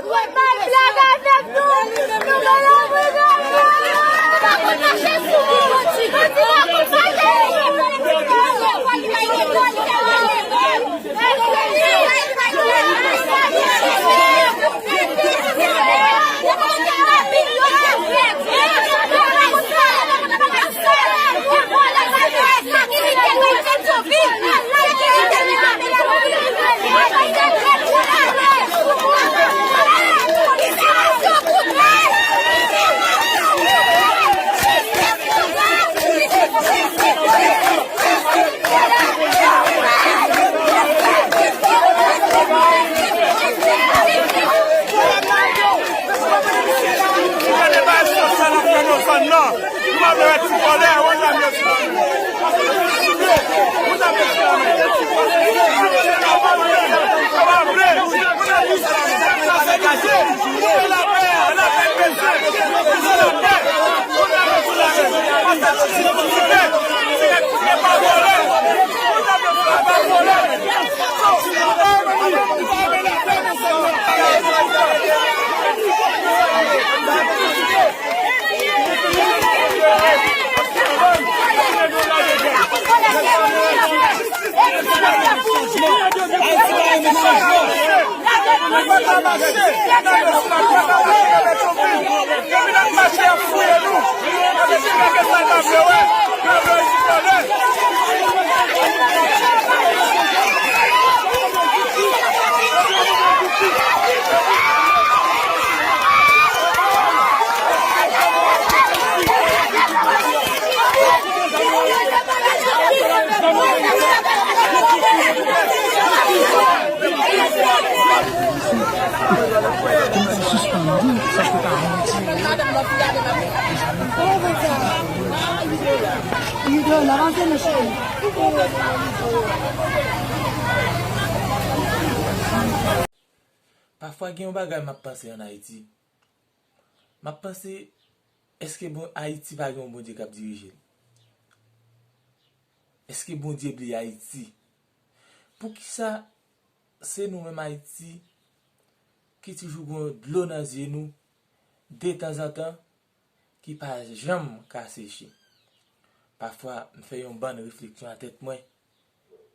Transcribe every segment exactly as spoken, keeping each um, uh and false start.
Mwen pa blag avèk nou. Nou gen la mwen gade. Pa konn mache sou moun. Bandi la konn mache. Ou pa de bay sòs sa n ap fè nan zòn nan. Nou pa vle wè ti vòlè, wè zam yo ti vòlè. Wè zam yo ti vòlè. Sa pa vle. Lapè, lapè, lapè. Pafwa gen yon bagay m ap panse ann Ayiti. M ap panse, èske bon, Ayiti pa gen yon Bondye k ap dirije l? Èske Bondye bliye Ayiti? Poukisa se nou menm Ayiti ki toujou gen dlo nan zye nou detanzantan ki pa janm ka seche? Pafwa, m fè yon bann refleksyon nan tèt mwen.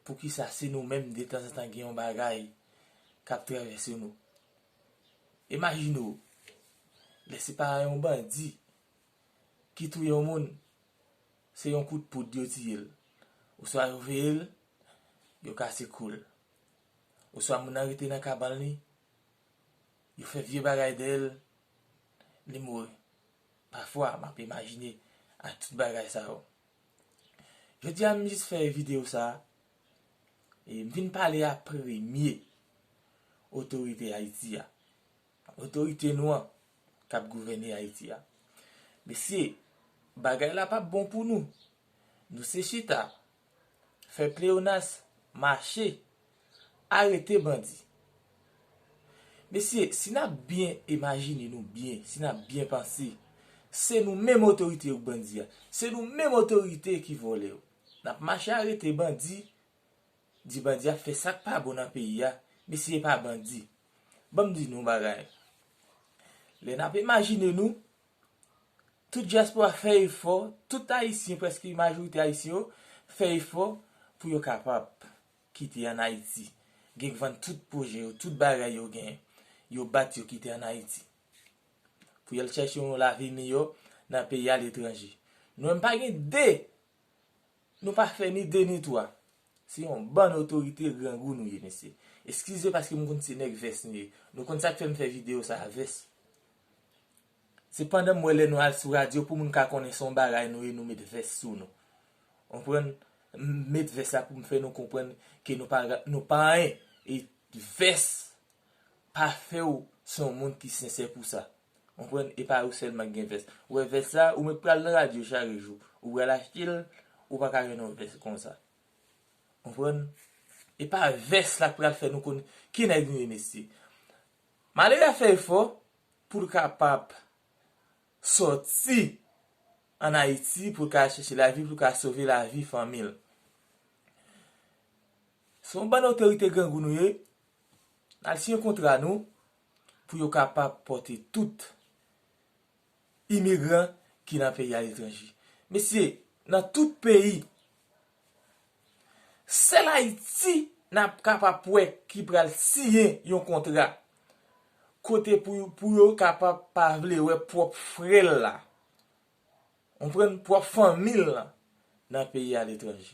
Poukisa se nou menm detanzantan gen yon bagay k ap travèse nou? Imajine w, lè se pa yon bandi ki touye yon moun, se yon kout poud yo tiye l. Oswa yo veye l, yo kase kou l. Oswa moun nan rete nan kabann li, yo fè vye bagay dèyè l, li mouri. Pafwa, m ap imajine a tout bagay sa yo. Jodi a, m jis fè videyo sa a, e m vin pale a premye otorite Ayiti a. Otorite nou an k ap gouvène Ayiti a. Mesye, bagay la p ap bon pou nou. Nou se chita, fè pleyonas, mache, arete bandi. Mesye, si n ap byen imajine nou byen, si n ap byen panse, se nou menm otorite yo k bandi a. Se nou menm otorite ki vòlè yo. N ap mache arete bandi, di bandi ap fè sa k pa bon nan peyi a, mesye pa bandi. Ban m di nou yon bagay. Lè n ap imajine nou, tout dyaspora fè efò, tout Ayisyen, prèske majorite Ayisyen yo, fè efò pou yo kapab kite ann Ayiti. Gen k vann tout pwojè yo, tout bagay yo genyen. Yo bat yo kite ann Ayiti. Pou y al chèche yon lavi miyò nan peyi aletranje. Nou menm pa gen de Nou pa fè ni de ni twa. Se yon bann otorite grangou nou ye, mesye. Eskize paske m konn se nèg vès nou ye. Nou konn sa k fè m fè videyo sa a, vès. Se pandan m wè lè nou al sou radyo pou moun ka konnen se yon bagay nou ye, nou met vès sou nou. Konprann? M met vès la pou m fè nou konprann ke nou pa, nou pa anyen. E vès pa fè w se yon moun ki sensè pou sa. Konprann? E pa ou sèlman ki gen vès. Ou wè vès sa, ou mèt pral nan radyo chak jou. Ou pral achte l, ou pa ka jwenn yon vès konsa. Konprann? E pa vès la k pral fè nou konn ki nèg nou ye, mesye. Malere a fè efò pou l kapab sòti ann Ayiti, pou l ka chèche lavi, pou l ka sove lavi fanmi l. Se yon bann otorite grangou nou ye. N al siyen kontra nou. pou yo kapab pòte tout imigran ki nan peyi aletranje. Mesye, nan tout peyi, sèl Ayiti n ap kapab wè ki pral siyen yon kontra kote pou, pou yo kapab pa vle wè pwòp frè l la. Konprann, pwòp fanmi l lan nan peyi aletranje.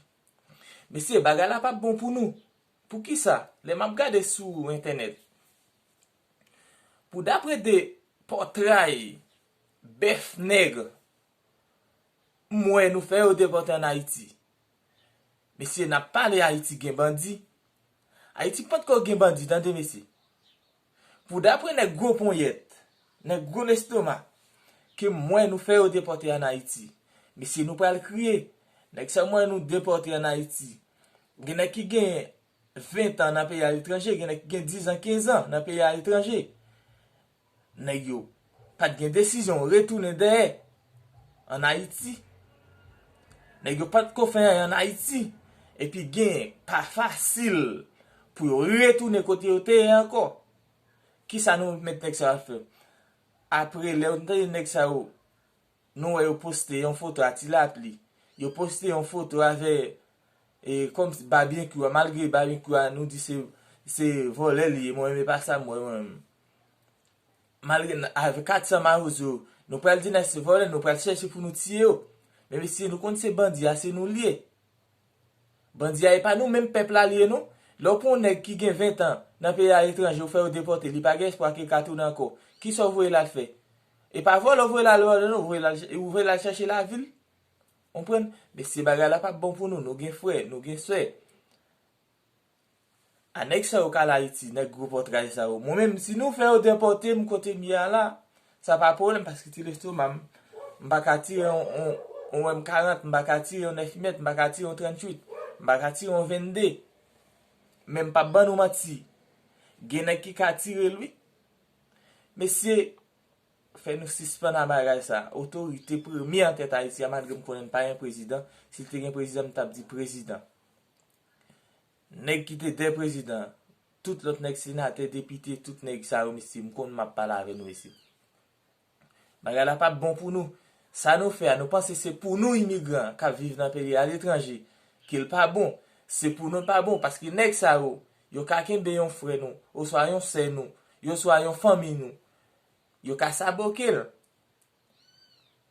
Mesye, bagay la p ap bon pou nou. Poukisa? Lè m ap gade sou entènèt, pou dapre de pòtray bèf nèg, m wè nou fè yo depòte ann Ayiti. Mesye, n ap pale Ayiti gen bandi. Ayiti potko gen bandi, tande mesye. Pou dapre nèg gwo ponyèt, nèg gwo lestoma, ke m wè nou fè yo depòte ann Ayiti. Mesye, nou pral kriye. Nèg sa m wè nou depòte ann Ayiti. Gen nèg ki gen ven tan nan peyi aletranje, gen nèg ki gen diz an, kenz an nan peyi aletranje. Nèg yo pa t gen desizyon retounen dèyè ann Ayiti. Nèg yo pa t ko fè anyen ann Ayiti. Epi gen pa fasil pou yo retounen kote yo te ye ankò. Kisa nou met nèg sa yo ap fè? Apre, lè nou tande nèg sa yo, nou wè yo poste yon foto a Ti Lapli. Yo poste yon foto avè, e, kòmsi Babyenkou a, malgre Babyenkou a, nou di se, se vòlè li ye, mwen menm e pa sa m wè mwen menm. Malgre n, avè kat san mawozo, nou pral di nèg se vòlè, nou pral chèche pou nou tiye yo. Men mesye, nou konn se bandi a, se nou l ye. Bandi a e pa nou menm pèp la li ye non. Lè w pran yon nèg ki gen ven tan nan peyi aletranje, ou fè yo depòte, li pa gen espwa ke l ka tounen ankò. Kisa w voye l al fè? E pa vòlè w voye l al vòlè non, ou voye l al, ou voye l al chèche lavi l. Konprann? Mesye, bagay la p ap bon pou nou. Nou gen frè, nou gen sè. A nèg sa yo k al Ayiti, nèg gwo pòtray sa yo. Mwen menm, si nou fè yo depòte m kote m ye a la, sa pa pwoblèm, paske ti lestoma m, m pa ka tire yon, yon, yon M karant, m pa ka tire yon nèf milimèt, m pa ka tire yon tranntuit, m pa ka tire yon vennde. Men m p ap ban nou manti. Gen nèg ki ka tire l, wi. Mesye, fè nou sispann a bagay sa. Otorite premye an tèt Ayiti a, malgre m konnen n pa gen prezidan, si l te gen prezidan, m t ap di prezidan. Nèg ki te dèyè prezidan, tout lòt nèg senatè, depite, tout nèg sa yo, mesye, m konn m ap pale avè nou, mesye. Bagay la p ap bon pou nou. Sa nou fè a, nou panse se pou nou imigran k ap viv nan peyi aletranje ke l pa bon. Se pou nou l pa bon, paske nèg sa yo, yo ka kenbe yon frè nou, oswa yon sè nou, oswa yon fanmi nou. Yo ka saboke l.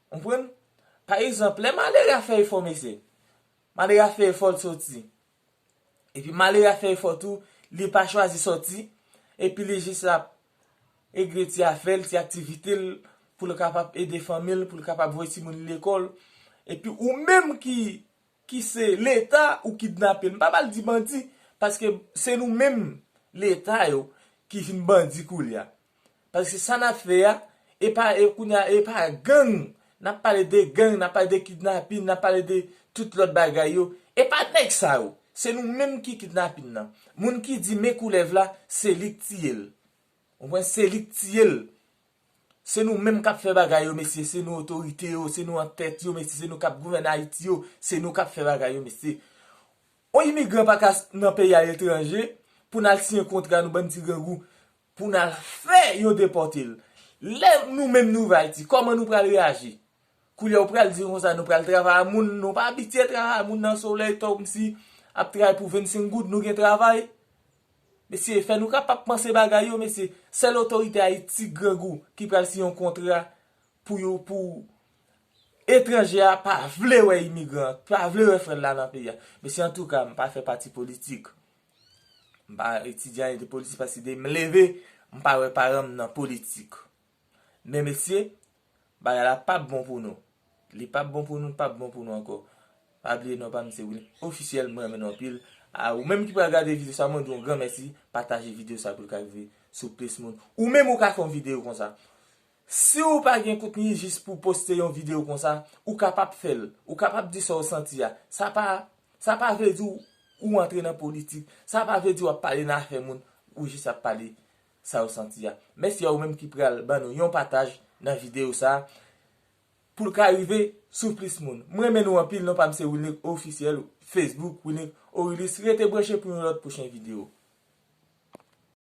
Konprann? Pa egzanp, lè malere a fè efò, mesye, malere a fè efò l soti. Epi malere a fè efò tou, li pa chwazi soti, epi li jis ap regle ti afè l, ti aktivite l, pou l kapab ede fanmi l, pou l kapab voye timoun li lekòl. Epi ou menm ki, ki se Leta, ou kidnape l. M pa pral di bandi, paske se nou menm Leta yo ki vin bandi koulye a. Paske sa n ap fè a, e pa, e kounye a, e pa gang. N ap pale de gang, n ap pale de kidnapin, n ap pale de tout lòt bagay yo. E pa nèg sa yo. Se nou menm ki kidnapin nan. Moun ki di men koulèv la, se li k tiye l. Ou konprann? Se li k tiye l. Se nou menm k ap fè bagay yo, mesye. Se nou otorite yo, se nou an tèt yo, mesye. Se nou k ap gouvène Ayiti yo, se nou k ap fè bagay yo, mesye. On imigran pa ka s-, nan peyi aletranje pou n al siyen kontra nou bann ti grangou, pou n al fè yo depòte l. Lè nou menm nou rive Ayiti, kòman nou pral reyaji? Koulye a ou pral di konsa nou pral travay a moun, nou pa abitye travay a moun nan solèy, kòmsi ap travay pou vennsenk goud, nou gen travay. Mesye, fè nou kapab panse bagay yo, mesye. Sèl otorite Ayiti grangou ki pral siyen yon kontra pou yo, pou etranje a pa vle wè imigran, pa vle wè frè l la nan peyi a. Mesye, antouka, m pa fè pati politik. M pa etidye anyen de politik paske depi m leve, m pa wè paran m nan politik. Men mesye, bagay la p ap bon pou nou. Li p ap bon pou nou, p ap bon pou nou ankò. Pa bliye non pa m se Wilnick Officiel, mwen renmen nou anpil. A ou menm ki pral gade videyo sa, mwen di w yon gran mèsi, pataje videyo sa pou l ka rive sou plis moun. Ou menm ou ka fè yon videyo konsa. Si w pa gen kontni jis pou poste yon videyo konsa, ou kapab fè l. Ou kapab di sa w santi a. Sa pa, sa pa vle di w, ou antre nan politik. Sa pa vle di w ap pale nan afè moun. Ou jis ap pale sa w santi a. Mèsi a ou menm ki pral ban nou yon pataj nan videyo sa a. Pou l ka rive sou plis moun. Mwen renmen nou anpil, non pa m se Wilnick Officiel, Facebook, Wilnick Orilis. Rete branche pou yon lòt pwochen videyo.